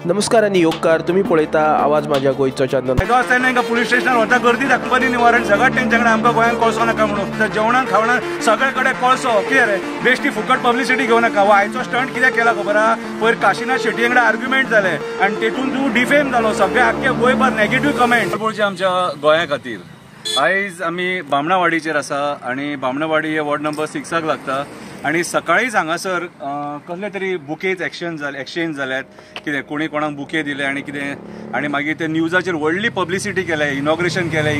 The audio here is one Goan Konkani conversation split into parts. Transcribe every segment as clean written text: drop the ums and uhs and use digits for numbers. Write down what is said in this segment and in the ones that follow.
नमस्कार आनी योगकार, तुम्ही पळयता आवाज माझ्या गोंयचो चॅनल। तांकां पुलीस स्टेशनार वता गर्दी दाखोवपाची निवारण सगळ्यात तेंच्या कडेन आमकां गोंयांत कळसो नाका म्हणून जेवणान खावणान सगळे कडेन कळसो कितें रे बेश्टी फुकट पब्लिसिटी घेवं नाका। हो आयचो स्टंट कित्याक केला खबर आहा? पयर काशिनाथ शेट्टी वांगडा आर्ग्युमेंट जाले आनी तेतून तूं डिफेम जालो, सगळे आख्खे गोंयभर नेगेटीव कमेंट। पळोवचे आमच्या गोंया खातीर आयज आमी बामणावाडीचेर आसा आनी बामणावाडी हे वॉर्ड नंबर 6 लागता आनी सकाळीच हांगासर कसले तरी बुकेज एक्सचेंज जाल्यात, कितें कोणी कोणाक बुके दिले आनी कितें आनी मागीर ते न्यूजाचेर व्हडली पब्लिसिटी केल्या, इनॉग्रेशन केलें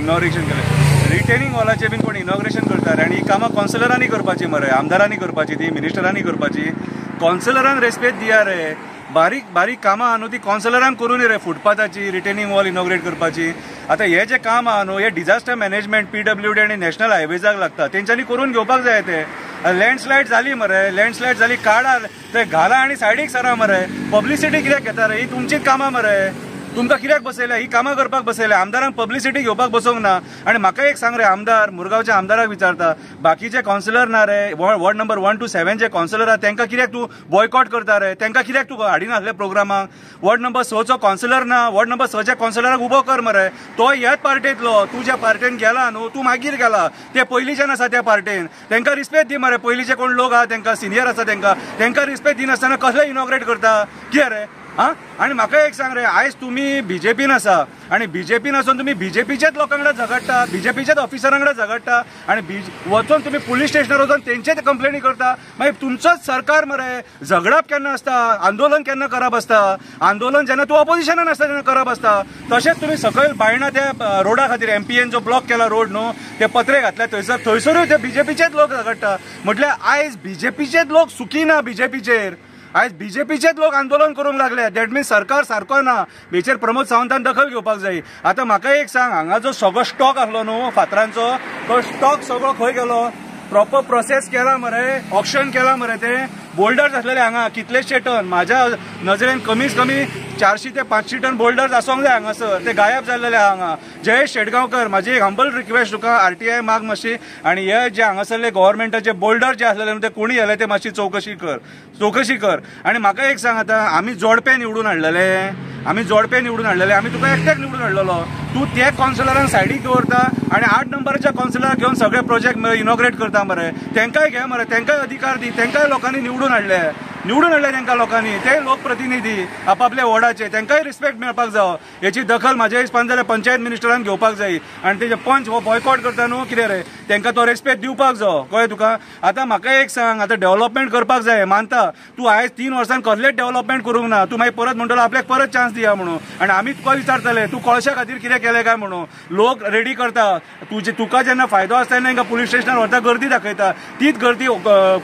रिटेनिंग वॉलाचें बीन कोण इनॉग्रेशन करतात आनी ही कामां कॉन्सलरांनी करपाची मरे, आमदारांनी करपाची, ती मिनिस्टरांनी करपाची। कॉन्सलरांक रेस्पेद दिया रे, बारीक बारीक कामां आहा न्हू ती कॉन्सलरांक करूं न्ही रे, फुटपाथाची रिटेनिंग वॉल इनॉग्रेट करपाची। आतां हे जे काम आहा न्हू हे डिजास्टर मॅनेजमेंट PWD आनी नॅशनल हायवेजाक लागता, तेंच्यांनी करून घेवपाक जाय ते। लँडस्लायड जाली मरे, लँडस्लायड जाली काडा ते घाला आनी सायडीक सरा मरे, पब्लिसिटी कित्याक घेता रे? ही तुमचीच कामां मरे, तुमकां कित्याक बसयल्या? ही कामां करपाक बसयल्या, आमदारांक पब्लिसिटी घेवपाक बसोवंक ना। आनी म्हाका एक सांग रे आमदार, मुरगांवच्या आमदाराक विचारता, बाकीचे कावन्सिलर ना रे, वॉर्ड नंबर 1 to 7 जे कावन्सिलर आहा तेंकां कित्याक तूं बॉयकॉट करता रे? तेंकां कित्याक तूं हाडिनासले प्रोग्रामाक? वॉर्ड नंबर 6चो कावन्सिलर ना, वॉर्ड नंबर 6च्या कावन्सिलराक उबो कर मरे, तो ह्याच पार्टेंतलो, तूं ज्या पार्टेन गेला न्हू तूं मागीर गेला, ते पयलींच्यान आसा त्या पार्टेन, तेंकां रिस्पेक्ट दी मरे। पयलींचे कोण लोक आहा तेंकां सिनियर आसा तेंकां, तेंकां रिस्पेक्ट दिनासतना कसले इनॉग्रेट करता कितें रे? आं आनी म्हाका एक सांग रे, आयज तुमी बीजेपीन आसा आनी बीजेपीन आसून तुमी बीजेपीच्याच लोकां वांगडा झगडटा, बीजेपीच्याच ऑफिसरां वांगडा झगडटा आनी वचून तुमी पुलीस स्टेशनार वचून तेंचेच कंप्लेनी करता। मागीर तुमचोच सरकार मरे, झगडप केन्ना आसता, आंदोलन केन्ना करप आसता? आंदोलन जेन्ना तूं ऑपोजिशनान आसता तेन्ना करप आसता। तशेंच तुमी सकयल बायणा त्या रोडा खातीर MPN जो ब्लॉक केला रोड न्हू, ते पत्रे घातले थंयसर, थंयसरूय ते बीजेपीचेच लोक झगडटा। म्हटल्यार आयज बीजेपीचेच लोक सुखी ना बीजेपीचेर, आयज बीजेपीचेच लोक आंदोलन करूंक लागले। That means सरकार सारको ना, हेचेर प्रमोद सावंतान दखल घेवपाक जाय। आतां म्हाका एक सांग, हांगा जो सगळो स्टॉक आसलो न्हू फातरांचो, तो स्टॉक सगळो खंय गेलो? प्रॉपर प्रोसेस केला मरे, ऑक्शन केला मरे, ते बोल्डर्स आसलेले हांगा कितलेशे टन, म्हाज्या नजरेन कमीत कमी 400 ते 500 टन बोल्डर्स आसूंक जाय हांगासर, ते गायब जाल्लेले हांगा। जयेश शेटगांवकर, म्हाजी एक हंबल रिक्वेस्ट तुका, RTI माग मातशी आनी हे जे हांगासरले गव्हर्मेंटाचे बोल्डर जे आसलेले न्हू ते कोणी व्हेले ते मातशी चवकशी कर, चवकशी कर। आनी म्हाका एक सांग, आतां आमी जोडपे निवडून हाडलेले, आमी जोडपे निवडून हाडलेले, आमी तुका एकट्याक निवडून हाडलेलो, तूं ते कावन्सिलरांक सायडीक दवरता आनी 8 नंबराच्या कावन्सिलराक घेवन सगळे प्रोजेक्ट इनॉग्रेट करता मरे। तेंकांय घे मरे, तेंकांय अधिकार दी, तेंकांय लोकांनी निवडून हाडले, निवडून हाडले तेंकां लोकांनी, ते लोकप्रतिनिधी आपापल्या वॉर्डाचे, तेंकांय रिस्पेक्ट मेळपाक जावो। हेची दखल म्हाज्या हिसपान जाल्यार पंचायत मिनिस्टरान घेवपाक जाय आनी तेजे पंच हो बॉयकॉट करता न्हू कितें रे, तेंकां तो रेस्पेक्ट दिवपाक जावो, कळ्ळें तुका? आतां म्हाका एक सांग, आतां डेव्हलपमेंट करपाक जाय मानता, तूं आयज 3 वर्सां कसलेच डेव्हलपमेंट करूंक ना, तूं मागीर परत म्हणटलो आपल्याक परत चान्स दिया म्हणून, आनी आमी तुका विचारतले तूं कळशा खातीर कितें केलें काय म्हणून। लोक रेडी करता, तुजे तुका जेन्ना फायदो आसता तेन्ना तांकां पुलीस स्टेशनार व्हरता, गर्दी दाखयता, तीच गर्दी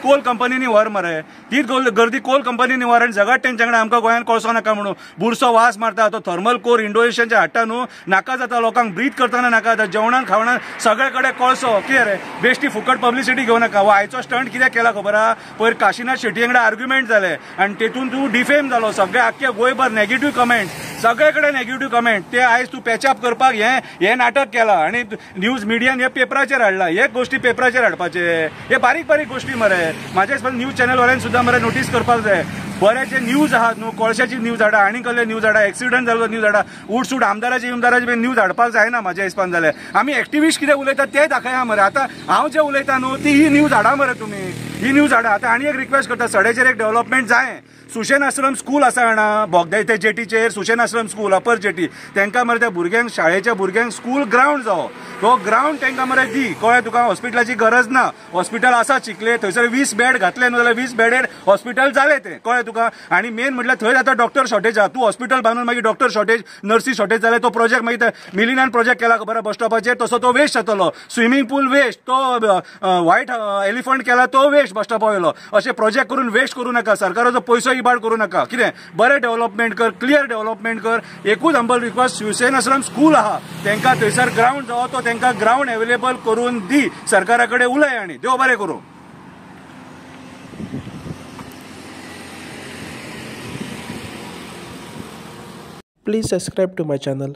कोल कंपनीनी व्हर मरे, तीच गर्दी कोल कंपनीनी व्हर आनी झगड तेंच्या कडेन आमकां गोंयांत कळसो नाका म्हणून। बुरसो वास मारता तो थर्मल कोर इंडोनेशियाचे हाडटा न्हू, नाका जाता लोकांक ब्रीथ करतना नाका जाता, जेवणान खावणान सगळे कडेन कळसो कितें रे? बेश्टी फुकट पब्लिसिटी घेवं नाका। हो आयचो स्टंट कित्याक केला खबर आहा? पयर काशिनाथ शेट्टी वांगडा आर्ग्युमेंट जाले आनी तेतून तूं डिफेम जालो, सगळे आख्खे गोंयभर नेगेटीव कमेंट, सगळे कडेन नेगेटीव कमेंट, ते आयज तूं पॅचअप करपाक हें नाटक केलां आनी न्यूज मिडियान हे पेपराचेर हाडला, हे गोश्टी पेपराचेर हाडपाचे, हे बारीक बारीक गोश्टी मरे। म्हाज्या हिसपान न्यूज चॅनल वाल्यांनी सुद्दां मरे नोटीस करपाक जाय। बरे जे न्यूज आहात न्हू, कोळशाची न्यूज हाडा, आनी कसले न्यूज हाडा, एक्सिडंट जाल्लो न्यूज हाडा, उठसूट आमदाराचे इमदाराचे न्यूज हाडपाक जायना म्हाज्या हिसपान जाल्यार। आमी एक्टिविस्ट कितें उलयतात ते दाखया मरे। आतां हांव जें उलयता न्हू ती ही न्यूज हाडा मरे, तुमी ही न्यूज हाडा। आतां आनी एक रिक्वेस्ट करता, सड्याचेर एक डेव्हलपमेंट जाय, सुशेन आश्रम स्कूल आसा जाणा बोगदे ते जेटीचेर, सुशेन आश्रम स्कूल अपर जेटी, तेंकां मरे त्या भुरग्यांक, शाळेच्या भुरग्यांक स्कूल ग्रावंड जावो, तो ग्रावंड तेंकां मरे दी, कळ्ळें तुका? हॉस्पिटलाची गरज ना, हॉस्पिटल आसा चिखले, थंयसर 20 बेड घातले न्हू जाल्यार 20 बेडेड हॉस्पिटल जालें तें, कळ्ळें तुका? आनी मेन म्हटल्यार थंय आतां डॉक्टर शॉर्टेज आहा, तूं हॉस्पिटल बांदून मागीर डॉक्टर शॉर्टेज, नर्सी शॉर्टेज जाल्यार तो प्रोजेक्ट मागीर मिलिनान प्रोजेक्ट केला खबर बस स्टॉपाचेर, तसो तो वेस्ट जातलो, स्विमींग पूल वेस्ट, तो व्हायट एलिफंट केला तो वेस्ट बस स्टॉपा वयलो, अशें प्रोजेक्ट करून वेस्ट करूं नाका, सरकाराचो पयसो इबाड करूं नाका। कितें बरें डेव्हलपमेंट कर, क्लियर डेव्हलपमेंट कर। एकूच हंबल रिक्वेस्ट, शिवसेन आश्रम स्कूल आहा तेंकां थंयसर ग्रावंड जावो, तो तेंकां ग्रावंड एवेलेबल करून दी, सरकारा कडेन उलय आनी देव बरें करूं। Please subscribe to my channel.